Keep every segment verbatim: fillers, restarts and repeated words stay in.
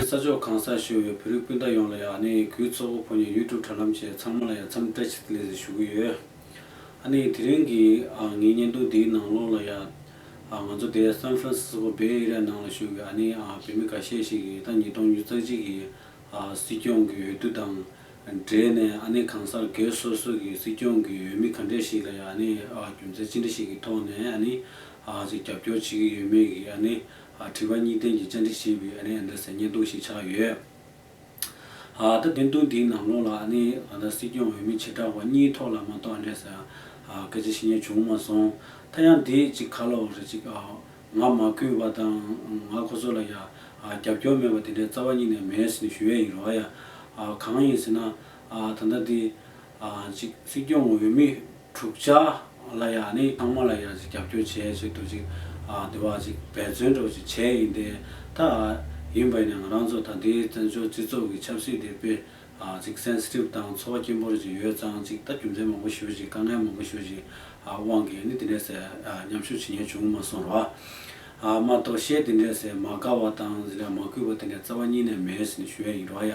ས་ཕྱོགས་གང་སར་བཞུགས་པའི་བོད་རིགས་སྤུན་ཟླ་ཡོངས་ལ་ཡང་ཨ་ནི་གུས་ཚོགས་པ་ཕོ་ཉ་ཡུ་ཊུབ་དྲ་ལམ་བཅས་ཚང་མ་ལ་ཡང་འཚམས་བཀྲ་ཤིས་བདེ་ལེགས་ཞུ་གི་ཡོད། ཨ་ནི་དེ་རིང་གི་ཨ་ངའི་བརྙན་ཐུང་འདིའི་ནང་ལོགས་ལ་ཡང་ཨ་ང་ཚོ་དེ་སན་ཧྥ་རན་སིས་ཀོ་བེ་ཨེ་རི་ཡ་ནང་ལ་བཞུགས་པའི་ཨ་ནི་ཨ་བོད་མི་འགའ་ཤས་ཤིག་གིས་ད་ཉིས་སྟོང་ཉི་ཤུ་རྩ་གཅིག་གི་ཨ་སྲིད་སྐྱོང་གི་འོས་བསྡུ་དང་འབྲེལ་ནས་ཨ་ནི་གང་སར་སྒེར་སོ་སོ་གི་སྲིད་སྐྱོང་གི་འོས་མི་ག་འདྲས་ཤིག་ལ་ཡང་ཨ་ནི་ཨ་རྒྱུ་མཚན་ཅི་འདྲ་ཞིག་གི་ཐོག་ནས་ཨ་ནི་ཨ་ཅིག་རྒྱབ་སྐྱོར་བྱེད་ཀྱི་ཡོད་མེད་ཀྱི་ཨ་ནི་ཨ་དྲི་བ་གཉིས་ལྡན་གྱི་བཅར་འདྲི་བྱས་པའི་ཨ་ནི་ཨ་འདྲ་ཟེར་བརྙན་ཐུང་ཞིག་ཆགས་ཡོད། ཨ་ད་བརྙན་ཐུང་འདིའི་ནང་ལོགས་ལ་ཨ་ནི་ཨ་ད་སྲིད་སྐྱོང་འོས་མི་བྱེ་བྲག་པ་གཉིས་ཐོག་ལ་མ་གཏོགས་ཨ་འདྲ་ཟེར་ཨ་སྐད་ཆ་བཤད་མཁན་བྱུང་མ་སོང་། ད་ཡང་འདི་ཅིག་ག་ལ་འོ་རེ་ཅིག་ཨ་ང་མ་གུས་པ་དང་ང་ཁོ་ཚོ་ལ་ཡ་ཨ་རྒྱབ་སྐྱོར་མེད་པ་དེ་འདྲའི་རྩ་བ་ཉིད་ནས་མེད་ཟེར་ནས་ཞུ་ཡས་ཡིན་རོགས་ཡ། ཨ་གང་ཡིན་ཟེར་ན་ཨ་ད་ལྟ་འདི་ཨ་ཅིག་སྲིད་སྐྱོང་འོས་མི་དྲུག་ཆ་ལ་ཡ་ནི་ཚང་མ་ལ་ཡ་ཅིག་རྒྱབ་སྐྱོར་བྱས་ཆེད་དུ་ཅིག་ཨ་དེ་བ་ཅིག་འབད་བརྩོན་འདྲ་བོ་ཅིག་བྱས་ཡིན་ཏེ། ད་ཡིན་པ་ཡིན་ན་ང་རང་ཚོ་ད་ལྟའི་བཙན་བྱོལ་སྤྱི་ཚོགས་ཀྱི་ཆབ་སྲིད་དེ་དཔེ་ཨ་ཅིག་སེན་སི་ཊིབ་དང་ཚོར་བ་སྐྱེན་པོ་ཅིག་ཡོད་ཙང་ཅིག་ད་རྒྱུ་མཚན་མང་པོ་ཞེ་པོ་ཅིག་དཀའ་ངལ་མང་པོ་ཞེ་པོ་ཅིག་ཨ་དབང་གིས་ནི་དེ་འདྲས་ཟེར་ཨ་མཉམ་ཞུགས་བྱེད་མཁན་བྱུང་མ་སོང་རོ། ཨ་མ་གཏོགས་བཤད་དེ་འདྲས་ཟེར་མ་དགའ་བ་དང་ཟེར་མ་གུས་པ་དེ་འདྲས་རྩ་བ་ཉིད་ནས་མེད་ཟེར་ནས་ཞུ་ཡ་ཡིན་རོ་ཡ།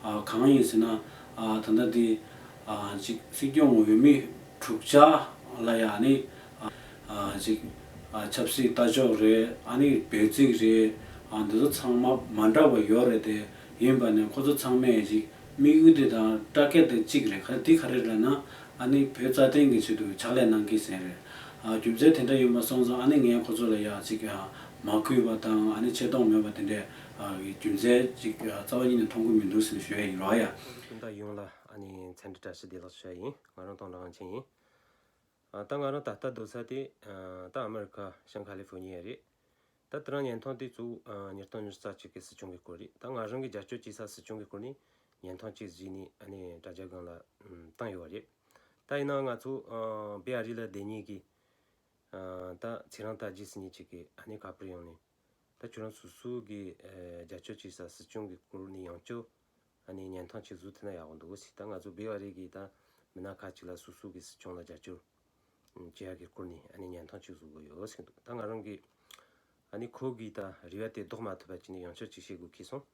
ཨ་གང་ཡིན་ཟེར་ན་ཨ་ད་ལྟ་འདི་ཨ་ཅིག་སྲིད་སྐྱོང་འོས་མི་དྲུག་ཆ་ལ་ཡ་ནི་ཨ་ཅིག་ཨ་ཆབ་སྲིད་ལྟ་ཕྱོགས་རེད། ཨ་ནི་འབོད་ཚིག་རེད། ཨ་འདི་ཚོ་ཚང་མ་མ་འདྲ་བ་ཡོད་རེད་དེ། ཡིན་པ་ནས་ཁོ་ཚོ་ཚང་མས་ཅིག་དམིགས་ཡུལ་དེ་དང་སྐྲག་སྐད་དེ་གཅིག་རེད། ག་འདི་ག་རེ་རེད་ན་ཨ་ནི་བོད་རྩ་དོན་གྱི་ཆེད་དུ་ཕྱག་ལས་གནང་གི་ཟེར་རེད། ཨ་རྒྱུ་མཚན་དེ་འདྲ་ཡིན་པ་སོང་ཙང་ཨ་ནི་ངས་ཁོ་ཚོ་ལ་ཡ་ཅིག་ཨ་མ་གུས་པ་དང་ཨ་ནི་ཆེ་མཐོང་མེད་པ་དེ་འདྲའི་ཨ་རྒྱུ་མཚན་ཅིག་ཨ་རྩ་བ་ཉིད་ནས་མཐོང་གི་མི་འདུག་ཟེར་ཞུ་ཡ་ཡིན་རོགས་ཡ། སྤུན་ཟླ་ཡོངས་ལ་ཨ་ནི་འཚམས་འདྲི་བཀྲ་ཤིས་བདེ་ལེགས་ཞུ་ཡ་ཡིན། ང་རང་ཏང་ཀྲང་ཧན་ཆིན་ཡིན། ཨ་ད་ང་རང་ད་ལྟ་སྡོད་ས་དེ་ཨ་ད་ཨ་མི་རི་ཁ་ཤང་ཁ་ལི་ཧྥོ་ནི་ཡ་རེད། ད་དེ་རིང་བརྙན་ཐུང་དེ་གཙོ་བོ་ཨ་ཉིས་སྟོང་ཉི་ཤུ་རྩ་གཅིག་གི་སྲིད་སྐྱོང་གི་སྐོར་རེད། ད་ང་རང་གིས་རྒྱབ་སྐྱོར་བྱེད་ས་སྲིད་སྐྱོང་གི་སྐོར་ནས་བརྙན་ཐུང་གཅིག་གཟིགས་ནས་ཨ་ནི་དྲ་རྒྱ་སྒང་ལ་ཨམ་བཏང་ཡོད་པ་རེད། ད་ཡིན་ནའང་ང་ཚོ་ཨ་བེ་ཨ་རི་ལ་བསྡད་མཁན་གྱི་ཨ་ད་ཚེ་རིང་དར་རྒྱས་ཟེར་མཁན་ཅིག་གིས་ཨ་ནི་ཁ་པར་ཡོང་ནས། ད་ཁྱོད་རང་སོ་སོ་གི་ཨ་རྒྱབ་སྐྱོར་བྱེད་ས་སྲིད་སྐྱོང་གི་སྐོར་ནས་ཡང་བསྐྱར་ཨ་ནི་བརྙན་ཐུང་ཅིག་བཟོ་ཐུབ་ན་ཡག་པོ་འདུག་ཟེར། ད་ང་ཚོ་བེ་ཨ་རི་གི་ད་མི་སྣ་ཁག་ཅིག་ལ་སོ་སོ་གི་སྲིད་སྐྱོང་ལ་རྒྱབ་སྐྱོར་བྱེད་ཡག་གི་སྐོར་ནས་ཨ་ནི་བརྙན་ཐུང་ཅིག་བཟོ་དགོས་ཡོད་ཟེར་གི་འདུག། ད་ང་རང་གི་ཨ་ནི་ཁོ་གི་ད་རེ་བ་དེ་ལྡོག་མ་ཐུབ་པ་བྱས་ནས་ཡང་བསྐྱར་ཅིག་བྱེད་དགོས་ཁེལ་སོང་།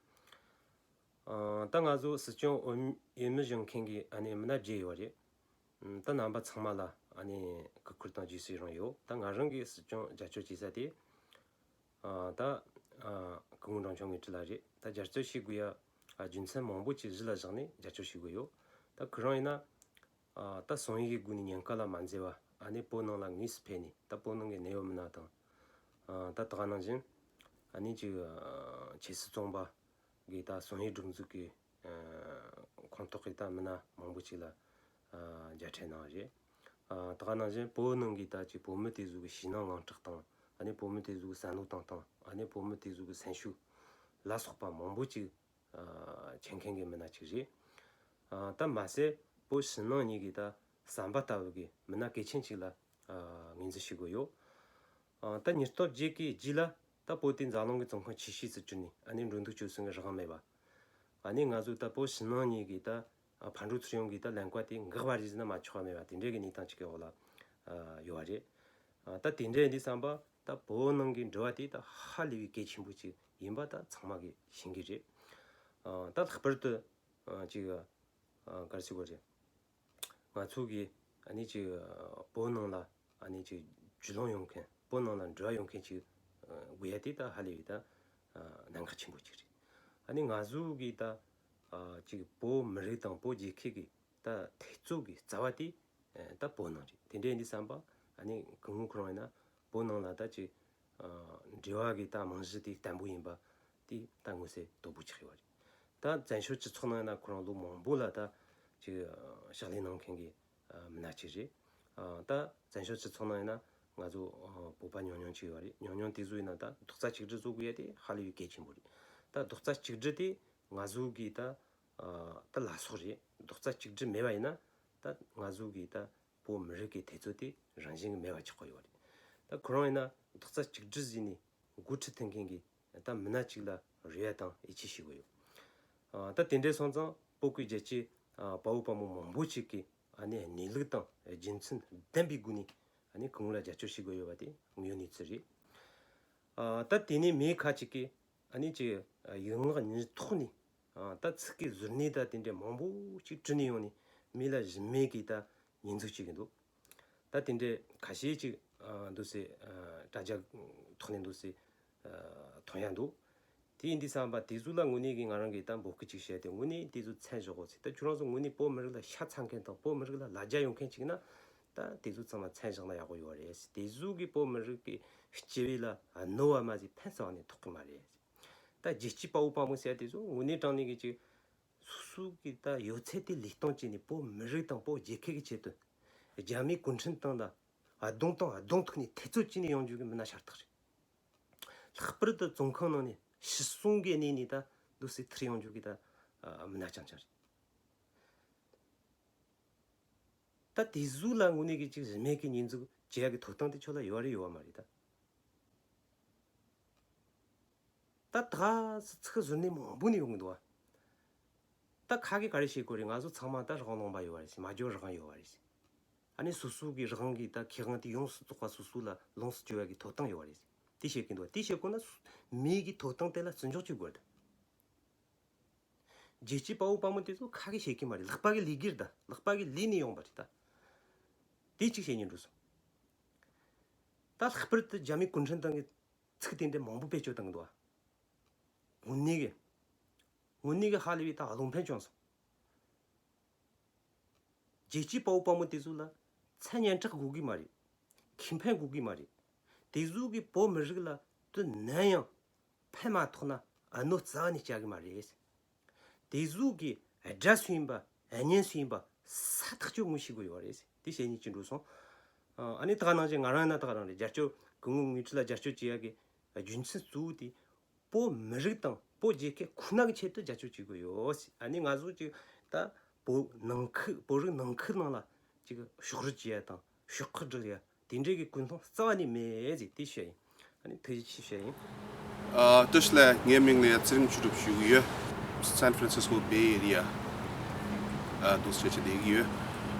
ཨ་ད་ང་ཚོ་སྲིད་སྐྱོང་འོས་འོས་མི་བཞེངས་མཁན་གྱི་ཨ་ནི་མི་སྣ་བརྒྱད་ཡོད་པ་རེད། ད་རྣམ་པ་ཚང་མ་ལ་ཨ་ནི་གུས་བཀུར་དང་རྗེས་སུ་ཡི་རང་ཡོད། ད་ང་རང་གི་སྲིད་སྐྱོང་རྒྱབ་སྐྱོར་བྱེད་ས་དེ་ཨ་ད་ཨ་སྐུ་ངོ་འབྲོང་ཆུང་དངོས་གྲུབ་ལགས་རེད། ད་རྒྱབ་སྐྱོར་བྱེད་དགོས་ཡ་ཨ་རྒྱུ་མཚན་མང་པོ་ཅིག་གཞི་ལ་བཞག་ནས་རྒྱབ་སྐྱོར་བྱེད་དགོས་ཡོད། ད་ཁོ་རང་ཡིན་ན་ཨ་ད་སང་ཡིག་གི་སྒོ་ནས་ཉེན་ཁ་ལ་མ་འཛེམས་པ་ཨ་ནི་བོད་ནང་ལ་དངོས་སུ་ཕེབས་ནས་ད་བོད་ནང་གི་གནད་ཡོད་མི་སྣ་དང་ཨ་ད་དེ་ག་ནང་བཞིན་ཨ་ནི་ཅིག་ཨ་ཆོས་སྲིད་བཙོན་པ་གི་ད་སང་ཡིག་སྒྲུབ་འཛུགས་ཀྱི་ཨ་ཁོངས་གཏོགས་ཀྱི་ད་མི་སྣ་མང་པོ་ཅིག་ལ་ཨ་མཇལ་འཕྲད་གནང་བ་རེད། ཨ་དེ་ག་ནང་བཞིན་བོད་ནང་གི་ད་ཅིག་བོད་མི་དེ་ཚོ་གི་ཞེད་སྣང་དངངས་སྐྲག་དང་ཨ་ནི་བོད་མི་དེ་ཚོ་གི་བསམ་བློ་བཏང་སྟངས་ཨ་ནི་བོད་མི་དེ་ཚོ་གི་སེམས་ཤུགས་ལ་སོགས་པ་མང་པོ་ཅིག་ཨ་མཁྱེན་མཁན་གྱི་མི་སྣ་ཅིག་རེད། ཨ་ད་མ་ཟད་བོད་ཕྱི་ནང་གཉིས་ཀྱི་ད་བསམ་པ་ལྟ་བུ་གི་མི་སྣ་གལ་ཆེན་ཅིག་ལ་ཨ་ངོས་འཛིན་བྱེད་དགོས་ཡོད། ཨ་ད་ཉིས་སྟོང་བརྒྱད་ཀྱི་རྗེས་ལ་ད་བོད་དེ་འཛམ་གླིང་གི་བཙོན་ཁང་ཆེ་ཤོས་སུ་གྱུར་ནས་ཨ་ནི་འགྲོ་འདུག་སྤྱོད་གསུམ་གྱི་རང་དབང་མེད་པ། ཨ་ནི་ང་ཚོ་ད་བོད་ཕྱི་ནང་གཉིས་ཀྱི་ད་ཨ་ཕར་འགྲོ་ཚུར་ཡོང་གི་ད་ལམ་ཀ་དེ་འགག་པ་རེད་ཟེར་ན་མ་ཆོག་པ་མེད་པ་དེ་འདྲའི་གི་གནས་སྟངས་ཅིག་གི་འོག་ལ་ཨ་ཡོད་པ་རེད། ཨ་ད་དེ་འདྲའི་འདི་བསམ་པ་ད་བོད་ནང་གི་འགྲོ་བ་དེ་ད་ཧ་ལས་པའི་གལ་ཆེན་པོ་ཅིག་ཡིན་པ་ད་ཚང་མ་གི་ཤེས་ཀྱི་རེད། ཨ་ད་ལྷག་པར་དུ་ཨ་ཅིག་ཨ་ག་རེ་ཟེར་དགོས་རེད། ང་ཚོ་གི་ཨ་ནི་ཅིག་བོད་ནང་ལ་ཨ་ནི་ཅིག་རྒྱུས་ལོན་ཡོང་མཁན་བོད་ནང་ལ་འབྲེལ་བ་ཡོང་མཁན་ཅིག་དགོས་ཡ་དེ་ད་ཧ་ལས་པའི་ད་གནད་འགག་ཆེན་པོ་ཅིག་རེད། ཨ་ནི་ང་ཚོ་གི་ད་ཅིག་བོད་མི་རིགས་དང་བོད་རྒྱལ་ཁབ་ཀྱི་ད་འཐབ་རྩོད་ཀྱི་རྩ་བ་དེ་ད་བོད་ནང་རེད། དེ་འདྲ་ཡིན་དུས་བསམ་པ་ཨ་ནི་སྐུ་ངོ་ཁོ་རང་ཡིན་ན་བོད་ནང་ལ་ད་ཅིག་འབྲེལ་བ་གི་ད་རྨང་གཞི་དེ་བརྟན་པོ་ཡིན་པ་དེ་ད་མངོན་གསལ་དོད་པོ་ཆགས་ཡོད་རེད། ད་བཙན་བྱོལ་སྤྱི་ཚོགས་ནང་ཡིན་ན་ཁོ་རང་ལོ་མང་པོ་ལ་ད་ཅིག་ཕྱག་ལས་གནང་མཁན་གྱི་མི་སྣ་ཅིག་རེད། ད་བཙན་བྱོལ་སྤྱི་ཚོགས་ནང་ཡིན་ན་ང་ཚོ་བོད་པ་ཉུང་ཉུང་ཅིག་ཡོད་རེད། ཉུང་ཉུང་དེ་ཚོ་ཡིན་ན་ད་རྡོག་རྩ་གཅིག་སྒྲིལ་བཟོ་དགོས་ཡ་དེ་ཧ་ལས་པའི་གལ་ཆེན་པོ་རེད། ད་རྡོག་རྩ་གཅིག་སྒྲིལ་དེ་ང་ཚོ་གི་ད་ད་ལ་སོགས་རེད། རྡོག་རྩ་གཅིག་སྒྲིལ་མེད་པ་ཡིན་ན་ད་ང་ཚོ་གི་ད་བོད་མི་རིགས་ཀྱི་འཐབ་རྩོད་དེ་རང་བཞིན་གྱིས་མེད་པ་ཆགས་ཀྱི་ཡོད་རེད། ད་ཁོ་རང་ཡིན་ན་རྡོག་རྩ་གཅིག་སྒྲིལ་ཟེར་ནས་འགོ་ཁྲིད་ཐུབ་མཁན་གྱི་ད་མི་སྣ་གཅིག་ལ་རེ་བ་དང་ཡིད་ཆེས་བྱེད་དགོས་ཡོད། ཨ་ད་དེ་འདྲ་སོང་ཙང་བོད་ཀྱི་རྒྱལ་གཅེས་ཨ་དཔའ་བོ་དཔའ་མོ་མང་པོ་ཅིག་གིས་ཨ་ནི་གནས་ལུགས་དང་རྒྱུ་མཚན་ལྡན་པའི་སྒོ་ནས་ཨ་ནི་སྐུ་ངོ་ལ་རྒྱབ་སྐྱོར་བྱེད་དགོས་ཡོད་པ་དེ་དངོས་ཡོད་གནས་ཚུལ་རེད། ཨ་ད་དེ་ནས་མི་ཁ་ཅིག་གིས་ ཨ་ནི་ཅིག་ཡིག་ངག་ཉིད་ཐོག་ནས་ད་ཚིག་གི་གཟུར་གནས་ད་དེ་འདྲའི་མང་པོ་ཅིག་བྲིས་ནས་ཡོང་ནས་མི་ལ་གཞི་མེད་ཀྱི་ད་ཉེས་འཛུགས་བྱེད་ཀྱི་འདུག་ད་དེ་འདྲའི་ཁ་ཤས་ཅིག་འདུག་སེ་དྲ་རྒྱ་ཐོག་ནས་འདུག་སེ་མཐོང་ཡ་འདུག་དེ་ཡིན་དུས་ཙམ་པ་དེ་ཚོ་ལ་དངོས་གནས་ཀྱི་ང་རང་གིས་ད་འབོད་སྐུལ་ཅིག་བྱས་ཏེ་དངོས་གནས་དེ་ཚོ་མཚམས་བཞག་དགོས་ཟེར། ད་ཁྱོད་རང་ཚོ་དངོས་གནས་བོད་མི་རིགས་ལ་ཤ་ཚ་མཁན་དང་བོད་མི་རིགས་ལ་ལ་རྒྱ་ཡོད་མཁན་ཅིག་ན་ད་དེ་ཚོ་ཚང་མ་མཚམས་བཞག་ན་ཡག་པོ་ཡོད་རེད། དེ་ཚོ་གིས་བོད་མི་རིགས་ཀྱི་སྤྱི་བའི་ལ་གནོད་པ་མ་ཟད་ཕན་ཚུན་ནས་ཐོགས་ཀྱི་མ་རེད། ད་རྒྱལ་གཅེས་དཔའ་བོ་དཔའ་མོ་ཟེར་ཡ་དེ་ཚོ་དངོས་གནས་དྲང་གནས་ཀྱི་ཅིག་སོ་སོ་གི་ད་ཡོད་ཚད་དེ་ལུས་གཏོང་བྱས་ནས་བོད་མི་རིགས་དང་བོད་རྒྱལ་ཁབ་ཀྱི་ཆེད་དུ་རྒྱ་མིའི་གུང་ཁྲན་ཏང་ལ་གདོང་དང་གདོང་ཐུག་ནས་འཐབ་རྩོད་བྱས་ནས་ཡོང་རྒྱུ་གི་མི་སྣ་ཤ་སྟག་རེད། ལྷག་པར་དུ་བཙོན་ཁང་ནང་ནས་ཤི་གསོན་གྱི་གནས་ནས་ད་འདུག་སེ་ཐར་ཡོང་རྒྱུ་གི་ད་མི་སྣ་རྐྱང་རྐྱང་རེད། ད་དེ་ཟུག་ལ་དངོས་གནས་ཀྱི་ཅིག་གཞི་མེད་ཀྱི་ཉེས་འཛུགས་བྱེད་ཡ་གི་ཐོབ་ཐང་དེ་ཁྱོད་ལ་ཡོད་རེད་ཡོད་བ་མ་རེད་ད། ད་ད་ཚིག་ཟུར་ནས་མང་པོ་ནས་ཡོང་གི་འདུག་བ། ད་ཁ་གི་ག་རེ་བཤད་དགོས་རེད། ང་ཚོ་ཚང་མ་ད་རང་དབང་ལུང་པ་ཡོད་བ་རེད་ཟེར། མ་འཇོག་རང་དབང་ཡོད་བ་རེད་ཟེར། ཨ་ནི་སོ་སོ་གི་རང་དབང་གི་ད་ཁེ་དབང་དེ་ཡོངས་སུ་རྫོགས་པ་སོ་སོ་ལ་ལོངས་སུ་སྤྱོད་ཡ་གི་ཐོབ་ཐང་ཡོད་བ་རེད་ཟེར། དེ་བཤད་ཀྱི་འདུག་བ། དེ་བཤད་དགོས་ན་སོ་མིའི་གི་ཐོབ་ཐང་དེ་ལ་བརྩི་འཇོག་བྱེད་དགོས་རེད་ད། རྒྱལ་གཅེས་དཔའ་བོ་དཔའ་མོ་དེ་ཚོ་ཁ་གིས་བཤད་ཀྱི་མ་རེད། ལག་པ་གིས་ལས་ཀྱི་རེད་ད། ལག་པ་གིས་ལས་ནས་ཡོང་བ་རེད་ད། དེ་གཅིག་བཤད་སྙིང་འདོད་སོང་། ད་ལྷག་པར་དུ་རྒྱ་མི་གུང་ཁྲན་ཏང་གི་ཚིག་དེ་འདྲ་མང་པོ་བེད་སྤྱོད་བཏང་གི་འདུག་བ། དངོས་གནས་ཀྱི་དངོས་གནས་ཀྱི་ཧ་ལས་པའི་ད་བློ་ཕམ་བྱུང་སོང་། རྒྱལ་གཅེས་དཔའ་བོ་དཔའ་མོ་དེ་ཚོ་ལ་མཚན་སྙན་གྲགས་དགོས་ཀྱི་མ་རེད། ཁེ་ཕན་དགོས་ཀྱི་མ་རེད། དེ་ཚོ་གིས་བོད་མི་རིགས་ལ་དུ་ནམ་ཡང་ཕན་མ་ཐོགས་ན་གནོད་རྩ་བ་ནས་བྱ་གི་མ་རེད། དེ་ཚོ་གི་དགྲ་སུ་ཡིན་པ་གཉེན་སུ་ཡིན་པ་ས་ཐག་ཆོད་ངོས་ཤེས་དགོས་ཡོད་རེད། དེ་བཤད་སྙིང་ཅིག་འདོད་སོང་། ཨ་ནི་ད་ག་ནང་བཞིན་ང་རང་ཡིན་ན་ད་ག་རང་རེད། རྒྱབ་སྐྱོར་སྐུ་ངོ་དངུལ་ཁྲི་ལ་རྒྱབ་སྐྱོར་བྱེད་ཡ་གི་རྒྱུ་མཚན་གཙོ་བོ་དེ་བོད་མི་རིགས་དང་བོད་རྒྱལ་ཁབ་ཁོ་ན་གི་ཆེད་དུ་རྒྱབ་སྐྱོར་བྱེད་དགོས་ཡོད། ཨ་ནི་ང་ཚོ་ཅིག་ད་བོད་ནང་ཁུལ་བོད་རིགས་ནང་ཁུལ་ནང་ལ་ཅིག་ཕྱོགས་རིས་བྱེད་ཡ་དང་ཕྱོགས་ཁག་སྒྲིག་ཡ་དེ་འདྲའི་གི་ཀུན་སློང་རྩ་བ་ནས་མེད་ཟེར་དེ་བཤད་ཡིན། ཨ་ནི་ཐུགས་རྗེ་ཆེ་བཤད་ཡིན། ཨ། བཀྲ་ཤིས་བདེ་ལེགས། ངའི་མིང་ལ་ཚེ་རིང་ཆོས་གྲུབ་ཞུ་གི་ཡོད། San Francisco Bay Area ཨ་འདུག་སེ་བྱས་བསྡད་ཀྱི་ཡོད།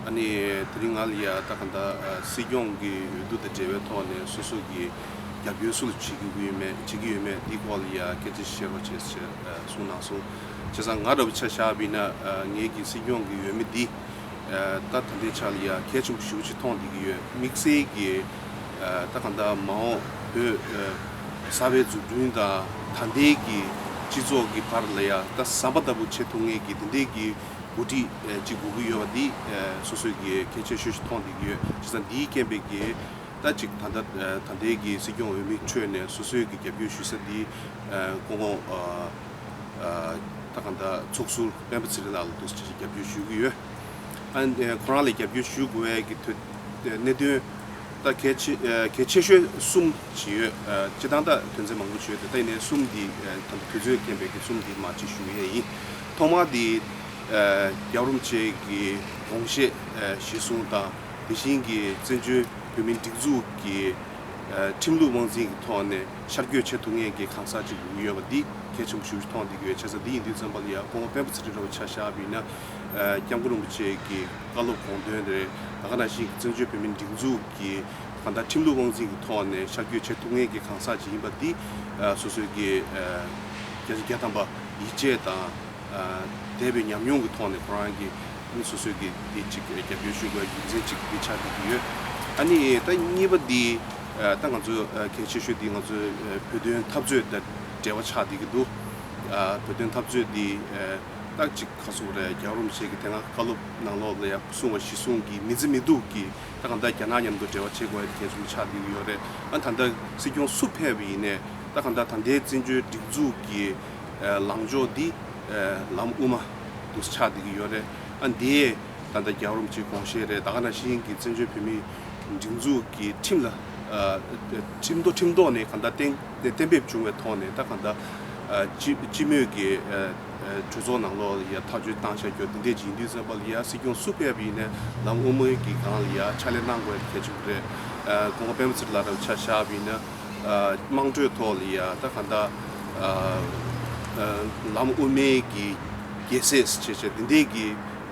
ཨ་ནི་དེ་རིང་ང་ལ་ཡ་ད་ག་འདྲ་ཨ་སྲིད་སྐྱོང་གི་འོས་བསྡུ་དང་འབྲེལ་བའི་ཐོག་ནས་སོ་སོ་གི་རྒྱབ་སྐྱོར་སུ་ལ་བྱེད་ཀྱི་ཡོད་མེད་བྱེད་ཀྱི་ཡོད་མེད་འདིའི་སྐོར་ལ་ཡ་སྐད་ཆ་བཤད་རོགས་བྱེད་ཟེར་ཨ་གསུངས་གནང་སོང་། བྱས་ཙང་ང་འདྲ་བོ་ཆ་བཞག་པ་ཡིན་ན་ཨ་ངེད་ཀྱི་སྲིད་སྐྱོང་གི་འོས་མི་འདི་ཨ་ད་ད་ལྟའི་ཆ་ལ་ཡ་གལ་ཆེན་པོ་ཞེ་པོ་ཅིག་མཐོང་བསྡད་ཀྱི་ཡོད། དམིགས་བསལ་གྱི་ཨ་ད་ག་འདྲ་མ་འོངས་བོད་ཨ་གསར་པའི་འཛུགས་སྐྲུན་དང་ད་ལྟའི་གི་སྤྱི་ཚོགས་ཀྱི་བར་ལ་ཡ་ད་ཟམ་པ་ལྟ་བུ་བྱེད་ཐུབ་མཁན་གྱི་དེ་འདྲའི་གི་འགོ་ཁྲིད་ཨ་ཅིག་དགོས་ཀྱི་ཡོད་པ་འདི་ཨ་སོ་སོའི་གི་གལ་ཆེ་ཤོས་ཤིག་མཐོང་བསྡད་ཀྱི་ཡོད། བྱས་ཙང་འདིའི་རྐྱེན་པས་གི་ད་ཅིག་ད་ལྟ་ཨ་ད་ལྟའི་གི་སྲིད་སྐྱོང་འོས་མིའི་ཁྲོད་ནས་སོ་སོའི་གི་རྒྱབ་སྐྱོར་ཞུ་ས་འདི་ཨ་སྐུ་ངོ་ཨ་ཨ་ད་ག་འདྲ་ཚོགས་ཟུར་སྤེན་པ་ཚེ་རིང་ལགས་ལ་འདུག་སེ་རྒྱབ་སྐྱོར་ཞུ་གི་ཡོད། ཨ་ནི་ཁོ་རང་ལ་རྒྱབ་སྐྱོར་ཞུ་དགོས་ཡས་ཀྱི་དོན་གནད་དོན་ད་གལ་ཆེ་ཨ་གལ་ཆེ་ཤོས་གསུམ་ཅིག་ཡོད། ཨ་སྤྱིར་བཏང་ད་དོན་ཚན་མང་པོ་ཅིག་ཡོད་དེ་ད་ཡིན་ནའི་གསུམ་འདི་ཨ་ད་དུས་ཚོད་རྐྱེན་པས་ཀྱི་གསུམ་འདི་མར་ཅིག་ཞུ་ཡས་ཡིན། ཐོག་མ་འདི་ཨ་རྒྱལ་བ་རིན་པོ་ཆེ་གི་དགོངས་བཞེད་ཨ་གཞིར་བཟུང་དང་དེ་བཞིན་གྱི་བཙན་བྱོལ་བོད་མིའི་སྒྲིག་འཛུགས་ཀྱི་ཨ་ཁྲིམས་ལུགས་དབང་འཛིན་གྱི་ཐོག་ནས་ཤར་བསྐྱོད་བྱེད་ཐུབ་མཁན་གྱི་གང་ཟག་ཅིག་ཡོད་པ་འདི་གལ་ཆེན་པོ་ཞེ་པོ་ཅིག་མཐོང་བསྡད་ཀྱི་ཡོད། བྱས་ཙང་འདི་ཡིན་དུས་ཙམ་པ་ལ་ཡ་སྐུ་ངོ་སྤེན་པ་ཚེ་རིང་འདྲ་བོ་ཆ་བཞག་པ་ཡིན་ན་ཨ་སྐྱབས་མགོན་རིན་པོ་ཆེ་གི་བཀའ་སློབ་དགོངས་དོན་རེད། ད་ག་ནང་བཞིན་གྱི་བཙན་བྱོལ་བོད་མིའི་སྒྲིག་འཛུགས་ཀྱི་གང་ལྟར་ཁྲིམས་ལུགས་དབང་འཛིན་གྱི་ཐོག་ནས་ཤར་བསྐྱོད་བྱེད་ཐུབ་མཁན་གྱི་གང་ཟག་ཅིག་ཡིན་པ་འདི་ཨ་སོ་སོའི་གི་ཨ་བརྒྱ་ཆ་བརྒྱ་ཐམ་པ་ཡིད་ཆེས་དང་ཨ་དད་པའི་ཉམས་མྱོང་གི་ཐོག་ནས་ཁོ་རང་གི་ཨ་ནི་སོ་སོའི་གི་འདི་གཅིག་རྒྱབ་སྐྱོར་ཞུ་དགོས་རྒྱུ་མཚན་གཅིག་འདི་ཆགས་བསྡད་ཀྱི་ཡོད། ཨ་ནི་ད་གཉིས་པ་འདི་ཨ་ད་ང་ཚོ་ཨ་གལ་ཆེ་ཤོས་འདི་ང་ཚོའི་ཨ་བོད་དོན་འཐབ་རྩོད་དང་འབྲེལ་བ་ཆགས་བསྡད་ཀྱི་འདུག་ཨ་བོད་དོན་འཐབ་རྩོད་འདི་ཨ་ད་གཅིག་ག་ཟེར་དགོས་རེད། རྒྱལ་བ་རིན་པོ་ཆེ་གི་དེ་སྔ་བཀའ་སློབ་ནང་ལོགས་ལ་ཡང་གསུངས་པ་གཞིར་བཟུང་གི་མི་བརྩི་མི་འཐུས་ཀྱི་ད་གང་ལྟར་རྒྱ་ནག་མཉམ་དུ་འབྲེལ་བ་བྱེད་དགོས་ཡ་དེ་གལ་ཆེན་པོ་ཆགས་བསྡད་ཀྱི་ཡོད་རེད། ཨ་ད་ལྟ་སྲིད་སྐྱོང་སུ་ཕེབས་པ་ཡིན་ནའི་ད་གང་ལྟར་ད་ལྟའི་བཙན་བྱོལ་སྒྲིག་འཛུགས་ཀྱི་ཨ་ལངས་ཕྱོགས་འདི་ཨ་ལམ་དབུ་མ་དུ་ཆགས་བསྡད་ཀྱི་ཡོད་རེད། ཨ་འདི་ད་ལྟ་རྒྱལ་བ་རིན་པོ་ཆེའི་དགོངས་བཞེད་རེད། ད་ག་ནང་བཞིན་གྱི་བཙན་བྱོལ་བོད་མིའི་སྒྲིག་འཛུགས་ཀྱི་ཁྲིམས་ལ་ཨ་ཁྲིམས་ཐོག་ཁྲིམས་ཐོག་ནས་གང་ལྟར་གཏན་གཏན་འབེབས་བྱུང་བའི་ཐོག་ནས་ད་གང་ལྟར་ཨ་སྤྱི་སྤྱི་མོས་ཀྱི་ཨ་ཨ་གྲོས་ཚོགས་ནང་ལོགས་ལ་ཡ་ཐག་གཅོད་བཏང་བཞག་རྒྱུ་འདི་འདྲས་ཅིག་ཡིན་དུས་ཙམ་པ་ལ་ཡ་སྲིད་སྐྱོང་སུ་ཕེབས་པ་ཡིན་ནའི་ལམ་དབུ་མའི་གི་སྒང་ལ་ཡ་ཕྱག་ལས་གནང་དགོས་གལ་ཆེན་པོ་རེད། ཨ་སྐུ་ངོ་སྤེན་པ་ཚེ་རིང་ལགས་འདྲ་བོ་ཆ་བཞག་པ་ཡིན་ན་ཨ་དམངས་ཁྲོད་ཐོག་ལ་ཡ་ད་གང་ལྟར་ཨ་ཨ་ལམ་དབུ་མའི་གི་རྒྱལ་སྲས་བྱས་བྱས་འདི་འདྲས་ཀྱི་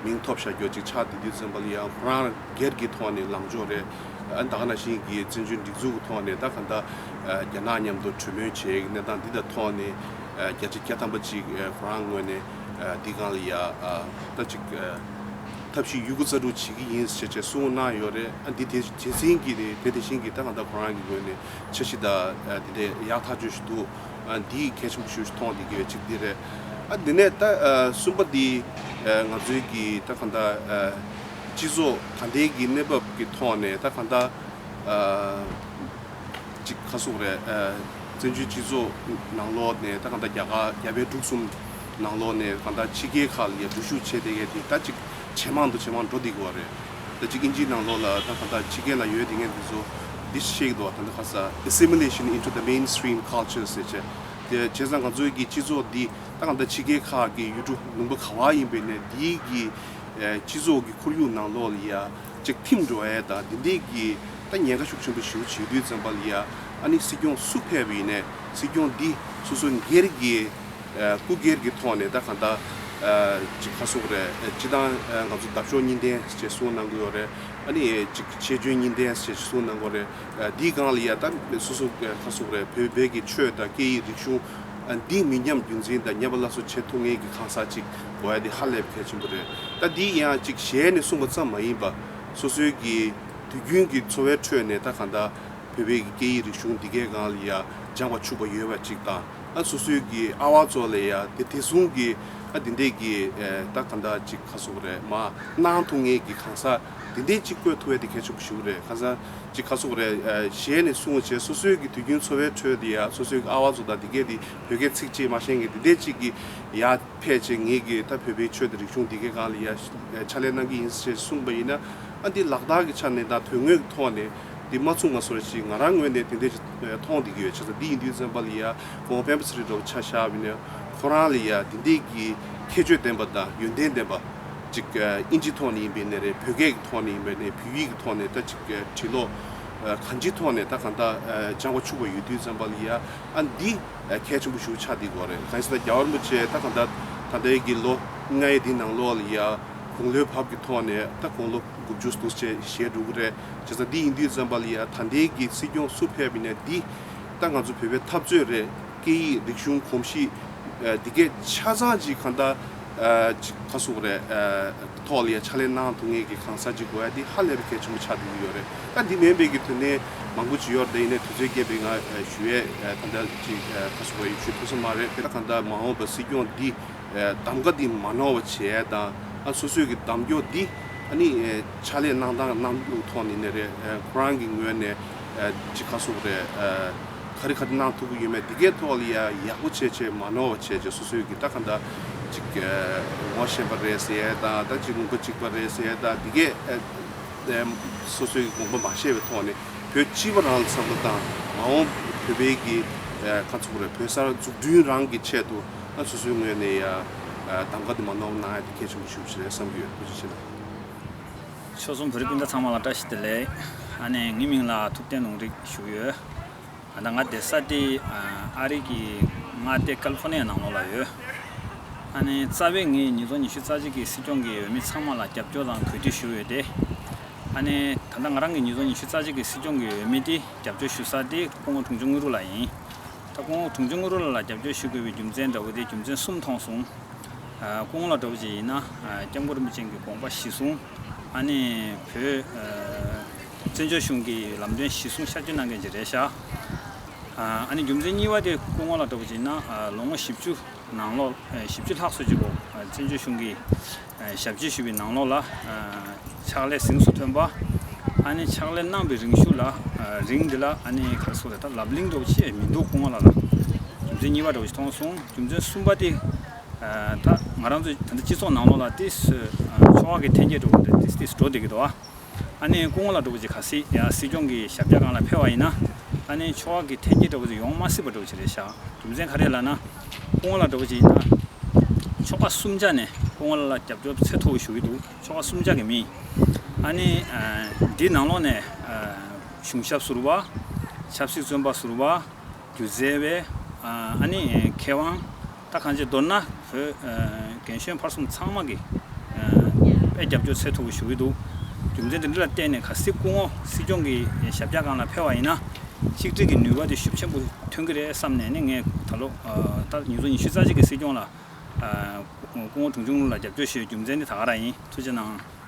མིང་ཐོབ་བཞག་རྒྱུ་ཅིག་ཆགས་བསྡད་དུས་ཙམ་པ་ལ་ཡ་ཁོ་རང་སྒེར་གྱི་ཐོག་ནས་ལངས་ཕྱོགས་རེད། ཨ་ད་ག་ནང་བཞིན་གྱི་བཙན་བྱོལ་སྒྲིག་འཛུགས་ཀྱི་ཐོག་ནས་ད་གང་ལྟར་ཨ་རྒྱ་ནག་མཉམ་དུ་གྲོས་མོལ་བྱེད་ཀྱི་གནས་སྟངས་འདི་དང་ཐོག་ནས་ བརྒྱ་ཆ་བརྒྱ་ཐམ་པ་ཅིག་ཁོ་རང་ངོས་ནས་འདི་སྒང་ལ་ཡ་ད་ཅིག་ཐབས་ཤེས་ཡོད་རྒུ་རྩལ་སྤྲུགས་བྱེད་ཀྱི་ཡིན་ཞེས་བྱས་གསུངས་གནང་ཡོད་རེད། ཨ་འདི་དེ་དེ་བཞིན་གྱི་རེད། དེ་དེ་བཞིན་གྱི་ད་གང་ལྟར་ཁོ་རང་གི་ངོས་ནས་འཆར་གཞི་དང་དེ་འདྲ་ཡག་ཐག་ཆོད་ཞིག་འདུག་ཨ་འདི་གལ་ཆེན་པོ་ཞིག་མཐོང་བསྡད་ཀྱི་ཡོད་ཅིག་འདི་རེད། ཨ་འདི་ནས་ད་གསུམ་པ་འདི་ང་ཚོའི་གི་ད་གང་ལྟར་སྤྱི་ཚོགས་ད་ལྟའི་གི་གནས་བབ་ཀྱི་ཐོག་ནས་ད་གང་ལྟར། ཅིག་ག་ཟེར་དགོས་རེད། བཙན་བྱོལ་སྤྱི་ཚོགས་ནང་ལོགས་ནས་ད་གང་ལྟར་རྒྱ་གར་རྒྱ་བལ་འབྲུག་གསུམ་ནང་ལོགས་ནས་གང་ལྟར་ཕྱི་རྒྱལ་ཁག་ལ་ཡ་འགྲུལ་བཞུད་བྱས་བསྡད་མཁན་དེ་ད་ཅིག་ཇེ་མང་དུ་ཇེ་མང་འགྲོ་བསྡད་ཀྱི་ཡོད་རེད། ད་ཅིག་དབྱིན་ཇིའི་ནང་ལོགས་ལ་ད་གང་ལྟར་ཕྱི་རྒྱལ་ལ་ཡོད་བསྡད་མཁན་དེ་ཚོ་འདི་ཤེས་ཀྱི་འདུག་ད་ལྟ་ཁ་ས་assimilation into the mainstream culture ཟེར་བྱས། དེ་བྱས་ཙང་ང་ཚོའི་གི་སྤྱི་ཚོགས་འདི་ད་གང་ལྟར་ཕྱི་རྒྱལ་ཁག་གི་ཡུལ་གྲུ་ལུང་པ་ག་བ་ཡིན་པའི་ནས་འདིའི་གི་སྤྱི་ཚོགས་ཀྱི་ཁོར་ཡུག་ནང་ལོགས་ལ་ཡ་ཅིག་ཐིམ་འགྲོ་ཡས་དང་འདི་འདྲས་ཀྱི་ད་ཉེན་ཁ་ཤུགས་ཆེན་པོ་ཞེ་པོ་བྱེད་དུས་ཙམ་པ་ལ་ཡ་ཨ་ནི་སྲིད་སྐྱོང་སུ་ཕེབས་པ་ཡིན་ནའི་སྲིད་སྐྱོང་འདི་སོ་སོ་སྒེར་གྱི་སྐུ་སྒེར་གྱི་ཐོག་ནས་ད་གང་ལྟར་ཅིག་ག་ཟེར་དགོས་རེད། སྤྱི་བཏང་ང་ཚོ་འདབ་གཤོག་གཉིས་ལྡན་ཞེས་གསུངས་གནང་གི་ཡོད་རེད། ཨ་ནི་ཅིག་ཆེ་ཆུང་གཉིས་ལྡན་ཞེས་གསུངས་གནང་གི་ཡོད་རེད། འདིའི་སྒང་ལ་ཡ་ད་སོ་སོ་ག་ཟེར་དགོས་རེད། བོད་བོད་ཀྱི་ཆོས་དང་སྐད་ཡིག་རིག་གཞུང་འདི་མི་ཉམས་རྒྱུན་འཛིན་དང་ཉམས་པ་སླར་གསོ་བྱེད་ཐུབ་མཁན་གྱི་གང་ཟག་ཅིག་དགོས་ཡ་དེ་ཧ་ལས་པའི་གལ་ཆེན་པོ་རེད། ད་འདི་ཡང་ཅིག་ཞལ་ནས་གསུངས་པ་ཙམ་མ་ཡིན་པ་སོ་སོའི་གི་དུས་རྒྱུན་གྱི་འཚོ་བའི་ཁྲོད་ནས་ད་གང་ལྟར་བོད་པའི་གི་སྐད་ཡིག་རིག་གཞུང་འདི་གའི་སྒང་ལ་ཡ་སྦྱངས་པ་ཕྱུག་པ་ཡོད་པ་ཅིག་དང་། ཨ་སོ་སོའི་གི་ཨ་བ་ཚོ་ལ་ཡ་དེ་དེ་བཟུང་གི་ཨ་དེ་འདྲས་གི་ད་གང་ལྟར་ཅིག་ག་ཟེར་དགོས་རེད། མ་གནང་ཐུབ་མཁན་གྱི་གང་ཟག་དེ་འདྲས་ཅིག་བསྐོས་ཐུབ་ཡ་དེ་གལ་ཆེན་པོ་ཞིག་རེད། གང་ཟག་ཅིག་ག་ཟེར་དགོས་རེད། ཞལ་ནས་གསུངས་བྱས་སོ་སོའི་གི་དུས་རྒྱུན་འཚོ་བའི་ཁྲོད་དེ་ཡ་སོ་སོའི་གི་ཨ་བ་ཚོ་དང་དེ་གས་དེ་བོད་སྐད་ཚིག་གཅིག་མ་ཤེས་མཁན་དེ་འདྲས་ཅིག་གི་ཡ་ཕལ་ཆེར་ངེད་ཀྱི་ད་བོད་པའི་ཆོས་དང་རིག་གཞུང་འདི་གའི་སྒང་ལ་ཡ་ཕྱག་ལས་གནང་གི་ཡིན་ཞེས་གསུངས་པ་ཡིན་ན། ཨ་འདི་ལག་བསྟར་གྱི་ཆ་ནས་དང་དོན་དངོས་ཀྱི་ཐོག་ནས་འདི་མ་མཚུངས་པ་བཟོ་འདྲ་ཞིག་ང་རང་ངོས་ནས་དེ་འདྲ་ཞིག་མཐོང་བསྡད་ཀྱི་ཡོད། བྱས་ཙང་འདི་ཡིན་དུས་ཙམ་པ་ལ་ཡ་སྐུ་ངོ་སྤེན་པ་ཚེ་རིང་འདྲ་བོ་ཆ་བཞག་པ་ཡིན་ན་ཁོ་རང་ལ་ཡ་འདི་འདྲའི་གི་ཁྱད་ཆོས་ལྡན་པ་དང་ཡོན་ཏན་ལྡན་པ་ཅིག་དབྱིན་ཇིའི་ཐོག་ནས་ཡིན་པའི་ནས་རེད། བོད་སྐད་ཀྱི་ཐོག་ནས་ཡིན་པའི་ནས་བོད་ཡིག་གི་ཐོག་ནས་ད་ཅིག་བྲིས་ཀློག་གང་ཅིའི་ཐོག་ནས་ད་གང་ལྟར་སྦྱངས་པ་ཕྱུག་པ་ཡོད་དུས་ཙམ་པ་ལ་ཡ་ཨ་འདི་གལ་ཆེན་པོ་ཞིག་ཆགས་བསྡད་ཀྱི་ཡོད་རེད། གང་ཡིན་ཟེར་ན་རྒྱལ་བ་རིན་པོ་ཆེ་ད་གང་ལྟར་ད་ལྟའི་གི་ལོ་ལྔའི་འདི་ནང་ལོགས་ལ་ཡ་དགུང་ལོའི་བབ་ཀྱི་ཐོག་ནས་ད་དགུང་ལོ་དགུ་བཅུ་འདུག་ཅེས་བཤད་འགྲོ་གི་རེད། བྱས་ཙང་འདི་ཡིན་དུས་ཙམ་པ་ལ་ཡ་ད་ལྟའི་གི་སྲིད་སྐྱོང་སུ་ཕེབས་པ་ཡིན་ནའི་འདི་ད་ང་ཚོ་བོད་པའི་འཐབ་རྩོད་རེད། སྐད་ཡིག་རིག་གཞུང་གོམས་གཤིས་འདི་གས་ཆ་ཚང་ཅིག་གང་ལྟར་ཅིག་ག་ཟེར་དགོས་རེད། ཐོག་ལ་ཡ་ཕྱག་ལས་གནང་ཐུབ་མཁན་གྱི་གང་ཟག་ཅིག་དགོས་ཡ་འདི་ཧ་ལས་པའི་གལ་ཆེན་པོ་ཆགས་བསྡད་ཀྱི་ཡོད་རེད། ད་འདི་མིན་པའི་གི་དོན་གནད་མང་པོ་ཅིག་ཡོད་རེད། ཡིན་ནའི་དུས་ཚོད་རྒྱས་པའི་ང་ཞུ་ཡས་ད་ལྟ་ཅིག་ག་ཟེར་དགོས་རེད། ཞུ་ཐུབ་ས་མ་རེད། དེ་ལ་གང་ལྟར་མ་འོངས་པ་སྲིད་སྐྱོང་འདི་གདམ་ག་འདི་མ་ནོར་བ་བྱས་དང་ཨ་སོ་སོའི་གི་གདམ་སྐྱོ་འདི་ཨ་ནི་ཕྱག་ལས་གནང་སྟངས་གནང་ལུགས་ཐོག་ནས་ནས་རེད། ཁོ་རང་གི་ངོས་ནས་ཅིག་ག་ཟེར་དགོས་རེད། ག་རེ་ག་རེ་གནང་ཐུབ་ཀྱི་ཡོད་མེད་འདི་གའི་ཐོག་ལ་ཡ་ཡག་པོ་བྱས་བྱས་མ་ནོར་བ་བྱས་བྱས་སོ་སོའི་གི་ད་ག་འདྲ་ཅིག་ངོ་ཤེས་པ་རེད་ཟེར་ཡས་དང་ད་ཅིག་ངོ་མ་གཅིག་པ་རེད་ཟེར་ཡས་དང་འདི་གས་སོ་སོའི་གི་དགོངས་པ་མ་བཞེས་པའི་ཐོག་ནས་བོད་སྤྱི་པ་རང་ལ་བསམ་བློ་བཏང་། མ་འོངས་བོད་པའི་གི་ག་ཚོད་རེད། བོད་གསར་འཛུགས་སྐྲུན་རང་གི་ཆེད་དུ་ཨ་སོ་སོའི་ངོས་ནས་ཡ་གདམ་ག་དེ་མ་ནོར་གནང་ཡ་དེ་གལ་ཆེན་པོ་ཞིག་རེད་བསམ་གྱི་ཡོད། ཐུགས་རྗེ་ཆེ་གནང་། ཆོལ་གསུམ་བོད་རིགས་སྤུན་ཟླ་ཚང་མ་ལ་བཀྲ་ཤིས་བདེ་ལེགས། ཨ་ནི་ངའི་མིང་ལ་ཐུབ་བསྟན་ལུང་རིགས་ཞུ་ཡོད། ཨ་ད་ང་བསྡད་ས་དེ་ཨ་རི་གི་མངའ་སྡེ་ཀ་ལི་ཧྥོ་ནི་ཡ་ནང་ལོགས་ལ་ཡོད། ཨ་ནི་རྩ་བའི་ངས་ཉིས་སྟོང་ཉི་ཤུ་རྩ་གཅིག་གི་སྲིད་སྐྱོང་གི་འོས་མི་ཚང་མ་ལ་རྒྱབ་སྐྱོར་དང་གུས་འདུད་ཞུ་ཡོད་དེ། ཨ་ནི་ད་ལྟ་ང་རང་གི་ཉིས་སྟོང་ཉི་ཤུ་རྩ་གཅིག་གི་སྲིད་སྐྱོང་གི་འོས་མི་དེ་རྒྱབ་སྐྱོར་ཞུ་ས་དེ་སྐུ་ངོ་དྲུང་ཆེ་དངོས་གྲུབ་ལགས་ཡིན། ད་སྐུ་ངོ་དྲུང་ཆེ་དངོས་གྲུབ་ལགས་ལ་རྒྱབ་སྐྱོར་ཞུ་དགོས་པའི་རྒྱུ་མཚན་འདྲ་བོ་དེ་རྒྱུ་མཚན་གསུམ་མཐོང་སོང་། ཨ་སྐུ་ངོ་ལགས་འདྲ་བོ་ཅིག་ཡིན་ན་ཨ་སྐྱབས་མགོན་རིན་པོ་ཆེ་གི་དགོངས་པ་གཞི་བཟུང་། ཨ་ནི་བོད་ཨ་བཙན་བྱོལ་གཞུང་གི་ལམ་སྟོན་གཞི་བཟུང་ཤར་བསྐྱོད་གནང་མཁན་ཅིག་རེད་ཤག་ཨ་ཨ་ནི་རྒྱུ་མཚན་གཉིས་པ་དེ་སྐུ་ངོ་ལགས་འདྲ་བོ་ཅིག་ཡིན་ན་ཨ་ལོ་ངོ་བཞི་བཅུ་ནང་ལོགས་ཨ་བཞི་བཅུ་ལྷག་ཙམ་ཅིག་གོ་ཨ་བཙན་བྱོལ་གཞུང་གི་ཨ་ཞབས་ཕྱི་ཞུས་པའི་ནང་ལོགས་ལ་ཨ་ཕྱག་ལས་གཟེངས་སུ་ཐོན་པ། ཨ་ནི་ཕྱག་ལས་གནང་བའི་རིང་ཤོས་ལ་ཨ་རིང་འདི་ལ་ཨ་ནི་ག་རེ་ཟེར་དགོས་རེད། ད་ལབ་གླེང་འདྲ་བོ་ཅིག་མི་འདུག་སྐུ་ངོ་ལགས་ལ་རྒྱུ་མཚན་གཉིས་པ་འདྲ་བོ་ཅིག་མཐོང་སོང་། རྒྱུ་མཚན་གསུམ་པ་དེ། ཨ་ད་ང་རང་ཚོའི་ད་ལྟ་སྤྱི་ཚོགས་ནང་ལོགས་ལ་ཏོག་ཙམ་ཨ་ཕྱོགས་ཁག་གི་འཐེན་འཁྱེར་འདྲ་བོ་དེ་ཏོག་ཙམ་འགྲོ་བསྡད་ཀྱི་འདུག་ཨ་ནི་སྐུ་ངོ་ལགས་འདྲ་བོ་ཅིག་གལ་སྲིད་ཡ་སྲིད་སྐྱོང་གི་ཞབས་བཀྱག་སྒང་ལ་ཕེབས་པ་ཡིན་ན་ཨ་ནི་ཕྱོགས་ཁག་གི་འཐེན་འཁྱེར་འདྲ་བོ་ཅིག་ཡོང་མ་སྲིད་པ་འདྲ་བོ་ཅིག་རེད་ཤག་རྒྱུ་མཚན་ག་རེ་ལབ་ན་སྐུ་ངོ་ལགས་འདྲ་བོ་ཅིག་ཡིན་ན་ཕྱོགས་ཁག་གསུམ་ཆ་ནས་སྐུ་ངོ་ལགས་ལ་རྒྱབ་སྐྱོར་ཚད་མཐོ་བོ་ཞུ་གི་འདུག་ཕྱོགས་ཁག་གསུམ་ཆ་གི་མི་ཨ་ནི་ཨ་འདི་ནང་ལོགས་ནས་ཨ་གཞུང་ཞབས་ཟུར་པ། ཆབ་སྲིད་བཙོན་པ་ཟུར་པ། སྒྱུ་རྩལ་བའི་ཨ་ནི་མཁས་དབང་། ད་གང་ཅི་མདོར་ན་བོད་རྒན་གཞོན་བར་གསུམ་ཚང་མ་གི་དཔེ་རྒྱབ་སྐྱོར་ཚད་མཐོ་པོ་ཞུ་གི་འདུག་རྒྱུ་མཚན་དེ་འདྲ་ལ་བརྟེན་ནས་གལ་སྲིད་སྐུ་ངོ་སྲིད་སྐྱོང་གི་ཞབས་བཀྱག་སྒང་ལ་ཕེབས་པ་ཡིན་ན་ གཅིག་སྒྲིལ་གྱི་ནུས་པ་དེ་ཤུགས་ཆེན་པོ་ཐོན་གྱི་རེད་བསམ་ནས་ནི། ངས་ད་ལོ་ད་ཉིས་སྟོང་ཉི་ཤུ་རྩ་གཅིག་གི་སྲིད་སྐྱོང་ལ་སྐུ་ངོ་དྲུང་ཆུང་ལ་རྒྱབ་སྐྱོར་ཞུ་བའི་རྒྱུ་མཚན་དེ་ད་ག་རང་ཡིན། ཐུགས་རྗེ་གནང་།